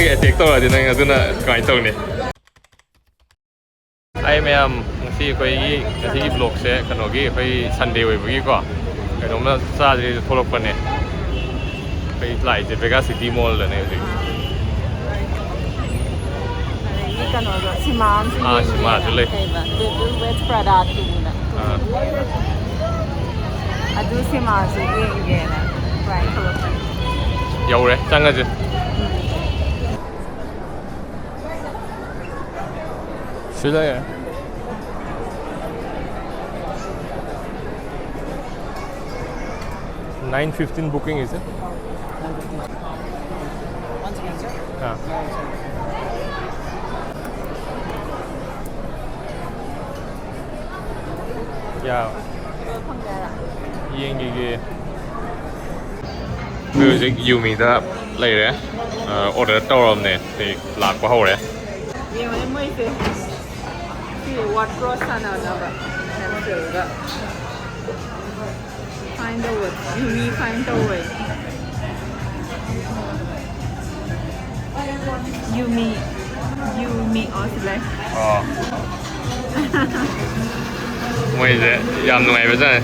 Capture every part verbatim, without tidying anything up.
Attack ꯇꯧꯔꯗꯤ ꯅꯪ ꯑꯗꯨꯅ ꯀꯃꯥꯏꯅ ꯇꯧꯅꯤ? ꯍꯥꯏ ꯃꯌꯥꯝ, ꯉꯁꯤ ꯑꯩꯈꯣꯏꯒꯤ, ꯉꯁꯤꯒꯤ ꯕ꯭ꯂꯣꯛꯁꯦ ꯀꯩꯅꯣꯒꯤ, ꯑꯩꯈꯣꯏ ꯁꯟꯗꯦ ꯑꯣꯏꯕꯒꯤꯀꯣ, ꯀꯩꯅꯣꯝꯃ ꯆꯥꯁꯦ ꯊꯣꯛꯂꯛꯄꯅꯦ꯫ ꯑꯩꯈꯣꯏ ꯂꯥꯛꯏꯁꯦ ꯕꯦꯒꯥ ꯁꯤꯇꯤ ꯃꯣꯜꯗꯅꯦ ꯍꯧꯖꯤꯛ꯫ ꯑꯗꯒꯤ ꯀꯩꯅꯣꯗꯣ, ꯁꯤꯃꯥ ꯑꯃꯁꯨ ꯑꯥ, ꯌꯦꯡꯉꯦ꯫ ꯁꯤꯃꯥꯁꯨ ꯂꯩ꯫ ꯀꯩꯕ? Devil Wears Prada ꯇꯨꯅ꯫ ꯑꯥ꯫ ꯑꯗꯨ ꯁꯤꯃꯥꯁꯨ ꯌꯦꯡꯒꯦꯅ ꯇ꯭ꯔꯥꯏ ꯇꯧꯔꯛꯄꯅꯦ꯫ ꯌꯧꯔꯦ, ꯆꯪꯉꯁꯦ꯫ ꯎꯝ꯫ ꯁꯤ ꯂꯩꯔꯦ꯫ Nine fifteen booking is it? ꯑꯥ꯫ ꯌꯥ꯫ ꯌꯦꯡꯈꯤꯒꯦ꯫ ꯑꯩꯈꯣꯏ ꯍꯧꯖꯤꯛ ꯌꯨꯃꯤꯗ ꯂꯩꯔꯦ꯫ ꯑ, ꯑꯣꯔꯗꯔ ꯇꯧꯔꯕꯅꯦ꯫ ꯁꯤ ꯂꯥꯛꯄ ꯍꯧꯔꯦ꯫ ꯌꯦꯡꯉꯨꯅꯦ ꯃꯣꯏꯁꯦ꯫ ꯁꯤ ꯋꯥꯔꯗ ꯀ꯭ꯔꯣꯁ ꯁꯥꯟꯅꯅꯕ ꯄꯦꯟꯁꯤꯜꯒ꯫ Find the word. ꯌꯨꯃꯤ find ꯇꯧꯋꯦ꯫ ꯌꯨꯃꯤ꯫ ꯌꯨꯃꯤ꯫ ꯑꯣ, ꯁꯤ ꯂꯩ꯫ ꯑꯣ꯫ ꯃꯣꯏꯁꯦ ꯌꯥꯝ ꯅꯨꯡꯉꯥꯏꯕꯖꯥꯠꯅꯤ꯫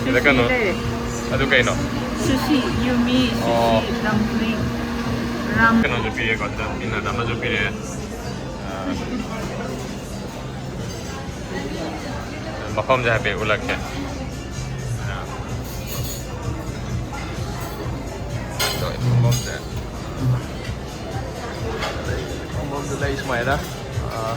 ꯁꯤꯗ ꯀꯩꯅꯣ? ꯂꯩꯔꯦ꯫ ꯑꯗꯨ ꯀꯩꯅꯣ? ꯁꯨꯁꯤ, ꯌꯨꯃꯤ, ꯑꯣ꯫ Sushi, dumpling, Ram. ꯀꯩꯅꯣꯁꯨ ꯄꯤꯔꯦꯀꯣ, ꯁꯤꯗ peanut ꯑꯃꯁꯨ ꯄꯤꯔꯦ꯫ ꯑꯥ꯫ ꯃꯐꯝꯁꯦ ꯍꯥꯏꯐꯦꯠ ꯎꯠꯂꯛꯀꯦ꯫ ꯐꯝꯐꯝꯁꯦ, ꯐꯝꯐꯝꯁꯦ ꯂꯩ ꯁꯨꯃꯥꯏꯅ꯫ ꯑꯥ꯫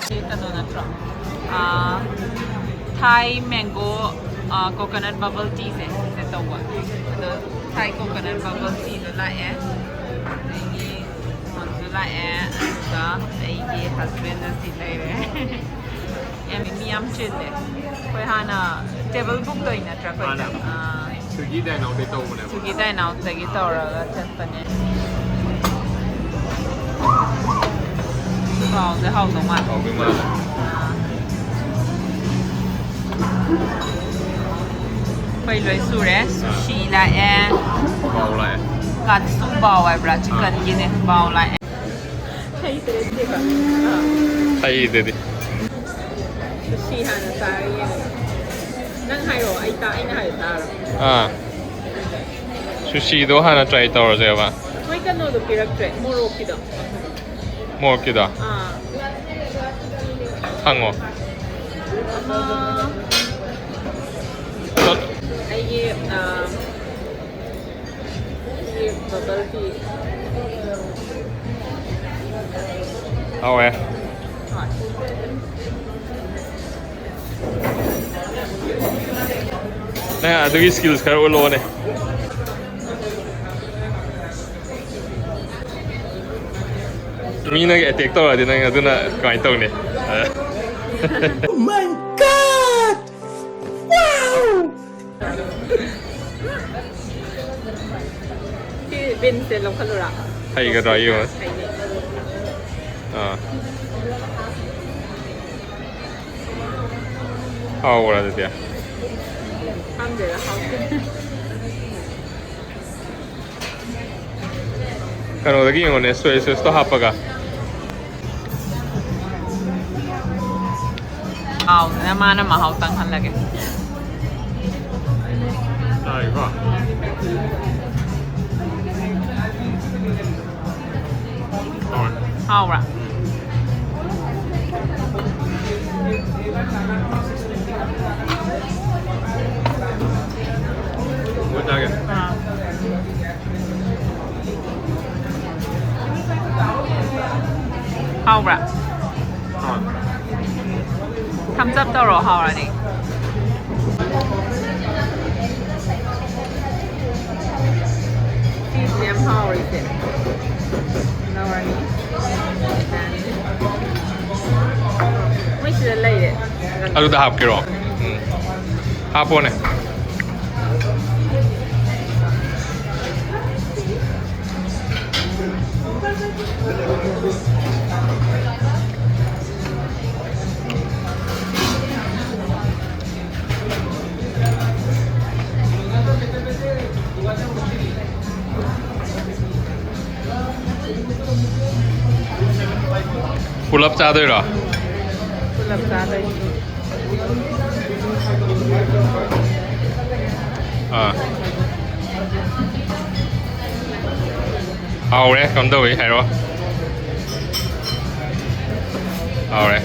ꯁꯤ ꯀꯩꯅꯣ ꯅꯠꯇ꯭ꯔꯣ? ꯑꯥ, Thai mango, ꯑꯥ, coconut bubble teaꯁꯦ, ꯁꯤꯁꯦ ꯇꯧꯕ꯫ ꯑꯗꯣ ꯊꯥꯏ ꯀꯣꯀꯣꯅꯠ ꯕꯕꯜ ꯇꯤꯗꯣ ꯂꯥꯛꯑꯦ, ꯑꯗꯒꯤ ꯐꯣꯟꯁꯨ ꯂꯥꯛꯑꯦ, ꯑꯗꯨꯒ ꯑꯩꯒꯤ ꯍꯁꯕꯦꯟꯅ ꯁꯤ ꯂꯩꯔꯦ꯫ ꯑꯦ, ꯃꯤ ꯌꯥꯝ ꯆꯤꯜꯂꯦ꯫ ꯑꯩꯈꯣꯏ ꯍꯥꯟꯅ ꯇꯦꯕꯜ ꯕꯨꯛ ꯇꯧꯔꯤ ꯅꯠꯇ꯭ꯔꯥ ꯑꯩꯈꯣꯏ? ꯍꯥꯟꯅ ꯑꯥ, ꯁ꯭ꯋꯤꯒꯤ ꯗꯥꯏꯟ ꯑꯥꯎꯠꯇꯩ ꯇꯧꯕꯅꯦꯕ꯫ ꯁ꯭ꯋꯤꯒꯤ ꯗꯥꯏꯟ ꯑꯥꯎꯠꯇꯒꯤ ꯇꯧꯔꯒ ꯆꯠꯄꯅꯦ꯫ ꯄꯥꯎꯁꯦ ꯍꯥꯎꯗꯧ ꯃꯥꯜꯂꯦ꯫ ꯍꯥꯎꯗꯧ ꯃꯥꯜꯂꯦ꯫ ꯑꯥ꯫ ꯑꯩꯈꯣꯏ ꯂꯣꯏ ꯁꯨꯔꯦ꯫ ꯁꯨꯁꯤ ꯂꯥꯛꯑꯦ꯫ ꯕꯥꯎ ꯂꯥꯛꯑꯦ꯫ ꯀꯥꯠꯁꯨ ꯕꯥꯎ ꯍꯥꯏꯕ꯭ꯔꯥ? ꯑꯥ꯫ ꯆꯤꯛꯀꯟꯒꯤꯅꯦ꯫ ꯕꯥꯎ ꯂꯥꯛꯑꯦ꯫ ꯍꯩꯇ꯭ꯔꯦ ꯁꯤꯗꯤꯀꯣ꯫ ꯑꯥ꯫ ꯍꯩꯗꯨꯗꯤ꯫ ꯁꯨꯁꯤ ꯍꯥꯟꯅ ꯆꯥꯔ ꯌꯦꯡꯉꯣ꯫ ꯅꯪ ꯍꯥꯏꯔꯛꯑꯣ, ꯑꯩ ꯇꯥ-, ꯑꯩꯅ ꯍꯥꯏꯕ ꯇꯥꯔꯣ꯫ ꯑꯥ꯫ ꯁꯨꯁꯤꯗꯣ ꯍꯥꯟꯅ ꯇ꯭ꯔꯥꯏ ꯇꯧꯔꯁꯦꯕ꯫ ꯃꯣꯏ ꯀꯩꯅꯣꯗꯣ ꯄꯤꯔꯛꯇ꯭ꯔꯦ, ꯃꯣꯔꯣꯛꯀꯤꯗꯣ꯫ ꯃꯣꯔꯣꯛꯀꯤꯗꯣ? ꯑꯥ꯫ ꯍꯪꯉꯣ꯫ ꯑꯃ ꯇꯠ꯫ ꯑꯩꯒꯤ, ꯑꯥ, ꯁꯤꯒꯤ ꯕꯕꯜ ꯇꯤ꯫ ꯍꯥꯎꯋꯦ꯫ ꯍꯣꯏ꯫ ꯅꯪ ꯑꯗꯨꯒꯤ ꯁ꯭ꯀꯤꯜꯁ ꯈꯔ ꯎꯠꯂꯛꯑꯣꯅꯦ꯫ ꯃꯤꯅꯒ ꯑꯦꯇꯦꯛ ꯇꯧꯔꯛꯑꯗꯤ ꯅꯪ ꯑꯗꯨꯅ ꯀꯃꯥꯏꯅ ꯇꯧꯅꯤ? Oh my God! Wow! ꯁꯤ ꯕꯤꯟꯁꯁꯦ ꯂꯧꯈꯠꯂꯨꯔꯥ? ꯍꯩꯒꯗ꯭ꯔꯥ ꯌꯦꯡꯉꯣ꯫ ꯍꯩꯅꯤ꯫ ꯑꯥ꯫ ꯍꯥꯎꯕ꯭ꯔꯥ ꯑꯗꯨꯗꯤ? ꯈꯪꯗꯦꯗ, ꯍꯥꯎꯇꯦ꯫ ꯀꯩꯅꯣꯗꯒꯤ ꯌꯦꯡꯉꯣꯅꯦ, ꯁꯣꯌꯥ ꯁꯣꯁꯇꯣ ꯍꯥꯞꯄꯒ꯫ ꯍꯥꯎꯗꯅ ꯃꯥꯅ ꯃꯍꯥꯎ ꯇꯪꯍꯜꯂꯒꯦ꯫ ꯇꯥꯏꯀꯣ꯫ ꯍꯣꯏ꯫ ꯍꯥꯎꯕ꯭ꯔꯥ? ꯃꯨꯟ ꯆꯥꯒꯦ꯫ ꯑꯥ꯫ ꯍꯥꯎꯕ꯭ꯔꯥ? ꯍꯥꯎ꯫ ꯊꯝꯁ ꯑꯞ ꯇꯧꯔꯣ, ꯍꯥꯎꯔꯗꯤ꯫ ꯍꯥꯎꯔꯤꯁꯦ꯫ ꯅꯧꯔꯅꯤ꯫ ꯃꯣꯏ ꯁꯤꯗ ꯂꯩꯔꯦ꯫ ꯑꯗꯨꯗ ꯍꯥꯞꯀꯦꯔꯣ? ꯎꯝ꯫ ꯍꯥꯞꯄꯣꯅꯦ꯫ ꯄꯨꯂꯞ ꯆꯥꯗꯣꯏꯔꯣ? ꯄꯨꯂꯞ ꯆꯥꯗꯣꯏꯅꯤ꯫ ꯑꯥ꯫ ꯍꯥꯎꯔꯦ, ꯀꯝꯗꯧꯏ ꯍꯥꯏꯔꯣ? ꯍꯥꯎꯔꯦ꯫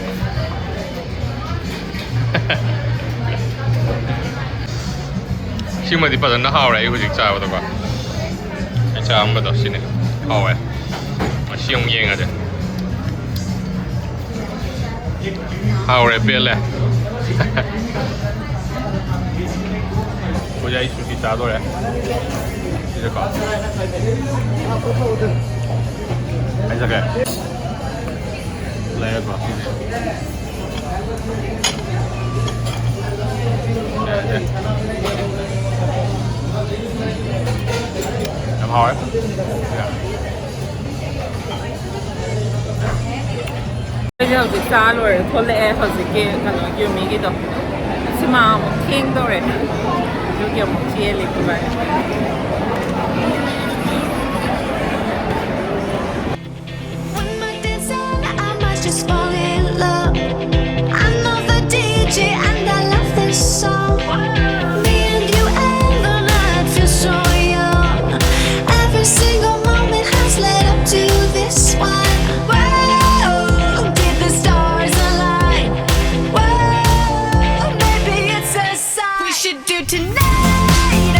ꯁꯤꯃꯗꯤ ꯐꯖꯅ ꯍꯥꯎꯔꯦ꯫ ꯑꯩ ꯍꯧꯖꯤꯛ ꯆꯥꯕꯗꯀꯣ, ꯑꯩ ꯆꯥꯔꯝꯕꯗꯣ ꯁꯤꯅꯦ ꯍꯥꯎꯋꯦ꯫ ꯃꯁꯤ ꯑꯃꯨꯛ ꯌꯦꯡꯉꯁꯦ꯫ ꯍꯥꯎꯔꯦ, ꯄꯦꯜꯂꯦ꯫ ꯍꯧꯖꯤꯛ ꯑꯩ ꯁꯨꯁꯤ ꯆꯥꯗꯣꯔꯦ꯫ ꯁꯤꯗꯀꯣ꯫ ꯍꯥꯏꯖꯒꯦ꯫ ꯂꯩꯔꯦꯀꯣ꯫ ꯌꯥꯝ ꯍꯥꯎꯋꯦ꯫ ꯑꯩꯁꯦ ꯍꯧꯖꯤꯛ ꯆꯥ ꯂꯣꯏꯔꯦ, ꯊꯣꯛꯂꯛꯑꯦ ꯍꯧꯖꯤꯛꯀꯤ ꯀꯩꯅꯣ ꯌꯨꯃꯤꯒꯤꯗꯣ꯫ ꯁꯤꯃ ꯑꯃꯨꯛ ꯊꯦꯡꯗꯧꯔꯦ꯫ ꯑꯗꯨꯒꯤ ꯑꯃꯨꯛ ꯆꯦꯜꯂꯤ ꯏꯕꯥꯅꯤ꯫ When my dance on, I might just fall in love. I know the D J and I love this song. Me and you and the night feel so young. Every single moment has led up to this one. Whoa, did the stars align? Whoa, maybe it's a sign. We should do tonight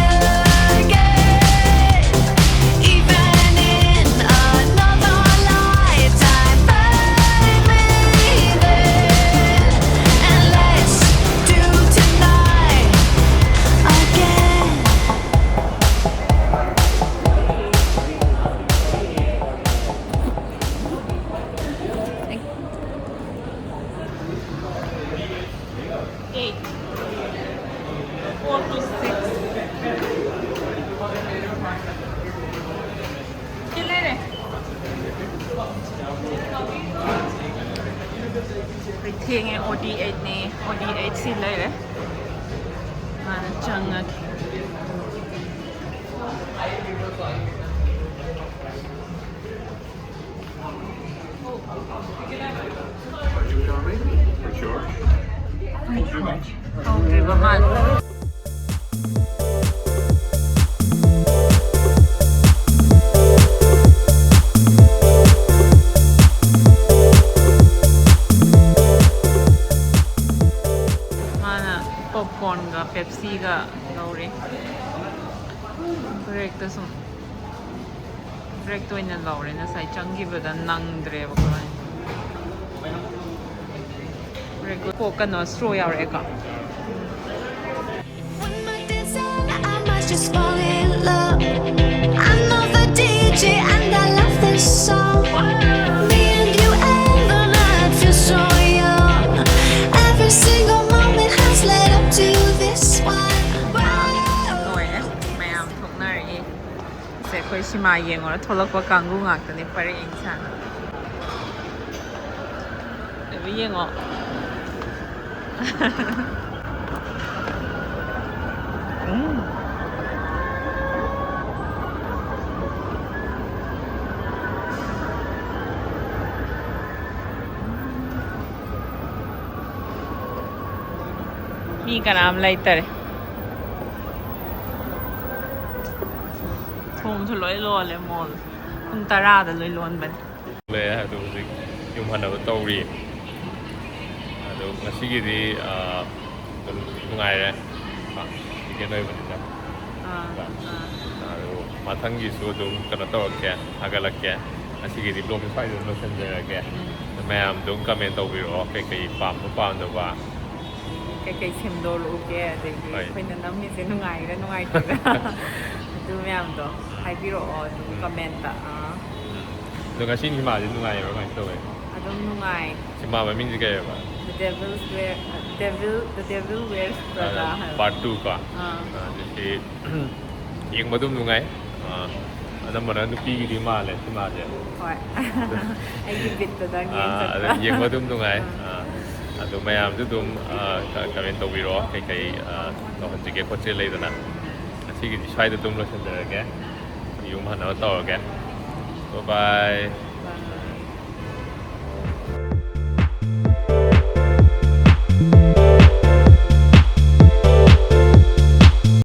again. ꯁꯤ ꯂꯩꯔꯦ꯫ ꯑꯩꯈꯣꯏ ꯊꯦꯡꯉꯦ꯫ ꯑꯣ ꯗꯤ ꯑꯩꯠꯅꯦ꯫ ꯑꯣ D eight ꯁꯤ ꯂꯩꯔꯦ꯫ ꯃꯥꯅ ꯆꯪꯉꯒꯦ꯫ ꯍꯧꯗ꯭ꯔꯤꯕ ꯃꯥꯜꯂꯦ꯫ ꯃꯥꯅ popcornꯒ Pepsiꯒ ꯂꯧꯔꯦ꯫ Breakꯇ ꯁꯨꯝ breakꯇ ꯑꯣꯏꯅ ꯂꯧꯔꯦ꯫ ꯉꯁꯥꯏ ꯆꯪꯈꯤꯕꯗ ꯅꯪꯗ꯭ꯔꯦꯕꯀꯣ꯫ Break ꯀꯣꯛ ꯀꯩꯅꯣ straw ꯌꯥꯎꯔꯛꯑꯦꯀꯣ꯫ One more dance and I might just fall in love. I know the D J and I love this song. Me and you and the night feel so young. Every single moment has led up to this one. ꯂꯣꯏꯔꯦ꯫ ꯃꯌꯥꯝ ꯊꯣꯛꯅꯔꯛꯏ꯫ ꯁꯦ, ꯑꯩꯈꯣꯏ ꯁꯤꯃꯥ ꯌꯦꯡꯉꯨꯔ ꯊꯣꯛꯂꯛꯄ ꯀꯥꯡꯕꯨ ꯉꯥꯛꯇꯅꯦ ꯄꯔꯦꯡ ꯁꯥꯅ꯫ ꯑꯗꯨ ꯌꯦꯡꯉꯣ꯫ ꯎꯝ꯫ ꯃꯤ ꯀꯅꯥꯝ ꯂꯩꯇꯔꯦ꯫ ꯊꯣꯡꯁꯨ ꯂꯣꯏ ꯂꯣꯜꯂꯦ mall꯫ ꯄꯨꯡ ꯇꯔꯥꯗ ꯂꯣꯏ ꯂꯣꯟꯕꯅꯦ꯫ ꯂꯩ ꯑꯗꯨ ꯍꯧꯖꯤꯛ ꯌꯨꯝ ꯍꯟꯅꯕ ꯇꯧꯔꯤ꯫ ꯑꯗꯣ ꯉꯁꯤꯒꯤꯗꯤ, ꯑꯥ, ꯑꯗꯨꯝ ꯅꯨꯡꯉꯥꯏꯔꯦ꯫ ꯑꯥ, weekend ꯑꯣꯏꯕꯅꯤꯅ꯫ ꯑꯥ, ꯑꯥ꯫ ꯑꯗꯣ ꯃꯊꯪꯒꯤꯁꯨ ꯑꯗꯨꯝ ꯀꯩꯅꯣ ꯇꯧꯔꯛꯀꯦ, ꯊꯥꯒꯠꯂꯛꯀꯦ꯫ ꯉꯁꯤꯒꯤꯗꯤ vlogꯁꯦ ꯁ꯭ꯋꯥꯏꯗ ꯑꯗꯨꯝ ꯂꯣꯏꯁꯤꯟꯖꯔꯒꯦ꯫ ꯎꯝ꯫ ꯃꯌꯥꯝ ꯑꯗꯨꯝ comment ꯇꯧꯕꯤꯔꯛꯑꯣ, ꯀꯩꯀꯩ ꯄꯥꯝꯕ ꯄꯥꯝꯗꯕ꯫ ꯀꯩꯀꯩ ꯁꯦꯝꯗꯣꯔꯛꯎꯒꯦ, ꯑꯗꯒꯤ ꯍꯣꯏ꯫ ꯑꯩꯈꯣꯏꯅ ꯅꯝꯃꯤꯁꯦ ꯅꯨꯡꯉꯥꯏꯔꯤꯔꯥ ꯅꯨꯡꯉꯥꯏꯇ꯭ꯔꯤꯔꯥ? ꯑꯗꯨ ꯃꯌꯥꯝꯗꯣ ꯎꯝ꯫ ꯍꯥꯏꯕꯤꯔꯛꯑꯣ ꯑꯗꯨꯝ ꯎꯝ꯫ Commentꯇ꯫ ꯑꯥ꯫ ꯎꯝ꯫ ꯑꯗꯣ ꯉꯁꯤ ꯁꯤꯃꯥꯁꯦ ꯅꯨꯡꯉꯥꯏꯕ꯭ꯔꯥ ꯀꯃꯥꯏꯅ ꯇꯧꯋꯦ? ꯑꯗꯨꯝ ꯅꯨꯡꯉꯥꯏ꯫ ꯁꯤꯃꯥ ꯃꯃꯤꯡꯁꯦ ꯀꯩ ꯍꯥꯏꯕ? The Devil's Wear, Devil, The Devil Wears Prada ꯍꯥꯏꯕ꯫ Part two ꯀꯣ꯫ ꯑꯥ꯫ ꯑꯗꯨꯗꯤ ꯌꯦꯡꯕ ꯑꯗꯨꯝ ꯅꯨꯡꯉꯥꯏ꯫ ꯑꯥ, ꯑꯅꯝꯕꯅ ꯅꯨꯄꯤꯒꯤꯗꯤ ꯃꯥꯜꯂꯦ ꯁꯤꯃꯥꯁꯦ꯫ ꯍꯣꯏ꯫ ꯑꯩꯒꯤ ꯕꯤꯠꯇꯨꯗꯪ ꯑꯥ, ꯌꯦꯡ ꯆꯠꯄ꯫ ꯑꯗꯨꯝ ꯌꯦꯡꯕ ꯑꯗꯨꯝ ꯅꯨꯡꯉꯥꯏ꯫ ꯑꯥ, ꯑꯗꯣ ꯃꯌꯥꯝꯁꯨ ꯑꯗꯨꯝ, ꯑꯥ, ꯀ-, comment ꯇꯧꯕꯤꯔꯣ, ꯀꯩꯀꯩ, ꯑꯥ, ꯇꯧꯍꯟꯁꯤꯒꯦ ꯈꯣꯠꯁꯤꯒꯦ ꯂꯩꯗꯅ꯫ ꯉꯁꯤꯒꯤꯗꯤ ꯁ꯭ꯋꯥꯏꯗ ꯑꯗꯨꯝ ꯂꯣꯏꯁꯤꯟꯖꯔꯒꯦ, ꯌꯨꯝ ꯍꯟꯅꯕ ꯇꯧꯔꯒꯦ꯫ Bye bye꯫